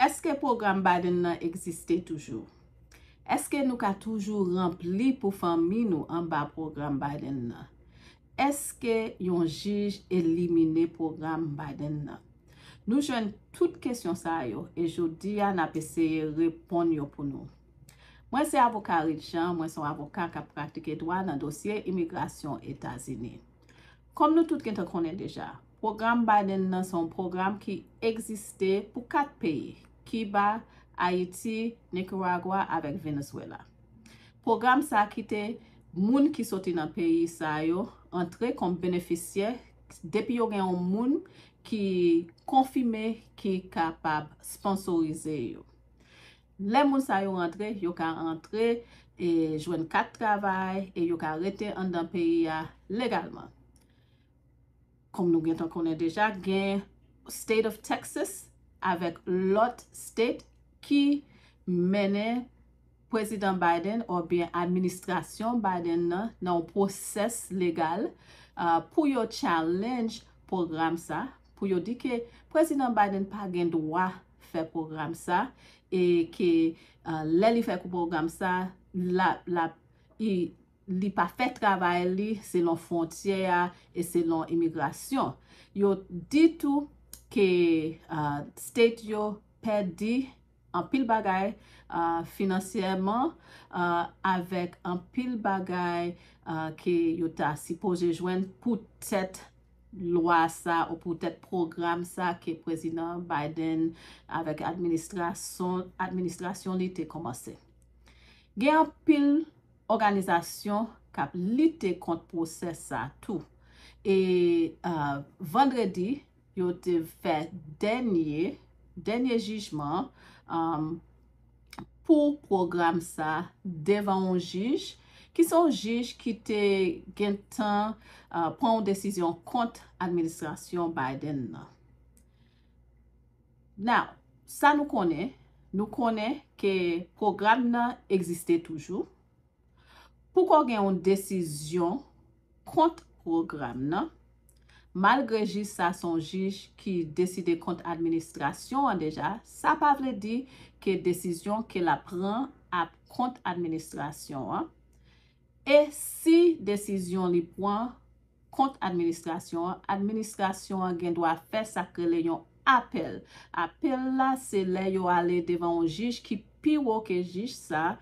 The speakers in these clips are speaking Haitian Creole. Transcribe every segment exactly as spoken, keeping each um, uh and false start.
Èske pwogram Biden nan egziste toujou? Èske nou ka toujou ranpli pou fanmi nou anba pwogram Biden nan? Èske yon jij elimine pwogram Biden nan? Nou jwenn tout kesyon sa yo e jodi a n ap eseye reponn yo pou nou. Mwen se avoka Reed Jean, mwen se yon avoka k ap pratike dwa nan dosye imigrasyon Etazini. Kòm nou tout gentan konnen deja, pwogram Biden nan se yon pwogram ki egziste pou kat peyi, Kiba, Ayiti, Nikaragwa avèk Venezuela. Pwogram sa kite moun ki soti nan peyi sa yo antre kòm benefisyè depi yo gen yon moun ki konfime ki kapab sponsorize yo. Lè moun sa yo rantre, yo ka rantre e jwenn kat travay e yo ka rete anndan peyi a legalman. Kòm nou gentan konnen deja, gen State of Texas avèk lòt state ki mennen Prezidan Biden oubyen administrasyon Biden nan nan yon pwosès legal uh, pou yo challenge pwogram sa, pou yo di ke Prezidan Biden pa gen dwa fè pwogram sa e ke uh, lè li fè pwogram sa, l ap l ap li pa fè travay li selon fwontyè a e selon imigrasyon. Yo di tou ke uh, state yo pèdi anpil bagay uh, finansyèman uh, avèk anpil bagay uh, ke yo ta sipoze jwenn poutèt lwa sa ou poutèt pwogram sa ke Prezidan Biden avèk administrasyon administrasyon li te kòmanse. Gen anpil òganizasyon k ap lite kont pwosès sa tou. E uh, vandredi, yo te fè dènye dènye jijman um, pou pwogram sa devan yon jij ki se yon jij ki te gentan uh, pran yon desizyon kont administrasyon Biden nan. Now, sa nou konnen, nou konnen ke pwogram nan egziste toujou. Poko gen yon desizyon kont pwogram nan. Malgre jij sa se yon jij ki deside kont administrasyon an deja, sa pa vle di ke desizyon ke l ap pran ap kont administrasyon an. E si desizyon li pran kont administrasyon an, administrasyon an gen dwa fè sa k rele yon apèl. Apèl la se lè yo ale devan yon jij ki pi wo ke jij sa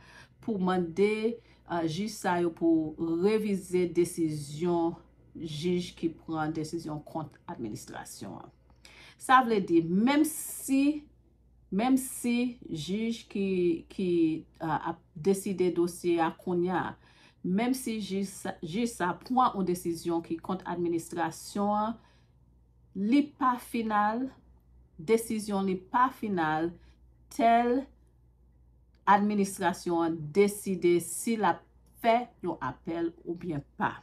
pou mande uh, jij sa yo pou revize desizyon jij ki pran desizyon kont administrasyon an. Sa vle di, menm si menm si jij ki, ki uh, ap deside dosye a kounye a, menm si jij sa pran yon desizyon ki kont administrasyon an, li pa final, desizyon li pa final tèl administrasyon an deside si l ap fè yon apèl oubyen pa.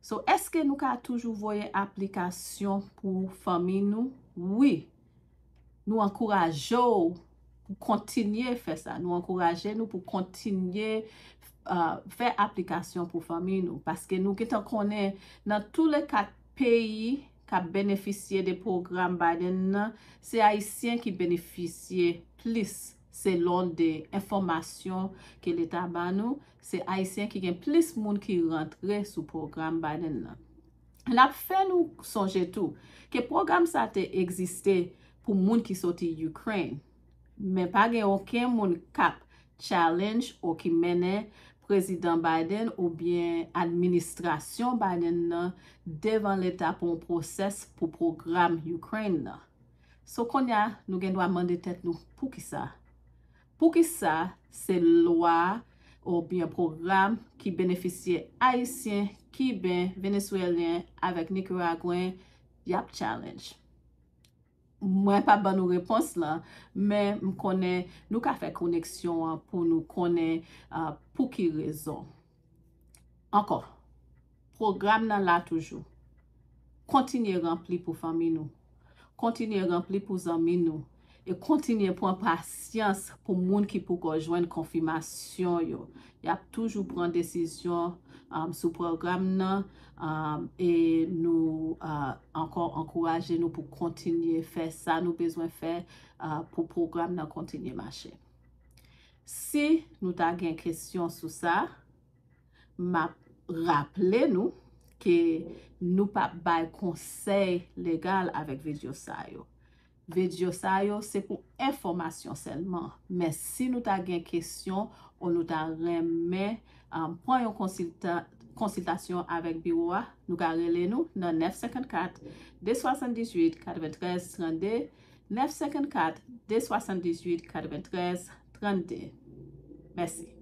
So, èske nou ka toujou voye aplikasyon pou fanmi nou? Wi. Nou ankouraje w pou kontinye fè sa. Nou ankouraje nou pou kontinye uh, fè aplikasyon pou fanmi nou. Paske nou gentan konnen nan tou le kat peyi k ap benefisye de pwogram Biden nan, se Ayisyen ki benefisye plis selon de enfòmasyon ke Leta ba nou. Se Ayisyen ki gen plis moun ki rantre sou pwogram Biden nan. N ap fè nou sonje tou ke pwogram sa te egziste pou moun ki soti Ukraine. Men pa gen okenn moun k ap challenge ou ki mennen Prezidan Biden oubyen administrasyon Biden nan devan Leta pou yon pwosès pou pwogram Ukraine nan. So kounye a, nou gen dwa mande tèt nou poukisa? Poukisa se lwa oubyen pwogram ki benefisye Ayisyen, Kiben, Veneswelyen avèk Nikaragwen y ap challenge? Mwen p ap ban nou repons lan, men m konnen nou ka fè koneksyon an pou nou konnen uh, pou ki rezon. Ankò, pwogram nan la toujou. Kontinye ranpli pou fanmi nou. Kontinye ranpli pou zanmi nou. e kontinye pran pasyans pou moun ki poko jwenn konfimasyon yo. Y ap toujou pran desizyon um, sou pwogram nan um, e nou uh, ankò ankouraje nou pou kontinye fè sa nou bezwen fè uh, pou pwogram nan kontinye mache. Si nou ta gen kesyon sou sa, m ap raple nou ke nou p ap bay konsèy legal avèk videyo sa yo. Videyo sa yo se pou enfòmasyon sèlman. Men si nou ta gen kesyon ou nou ta renmen um, pran yon konsilta, konsiltasyon avèk biwo a, nou ka rele nou nan nèf senkannkat, de swasanndizwit, katreventrèz trannde, nèf senkannkat, de swasanndizwit, katreventrèz trannde. Mèsi.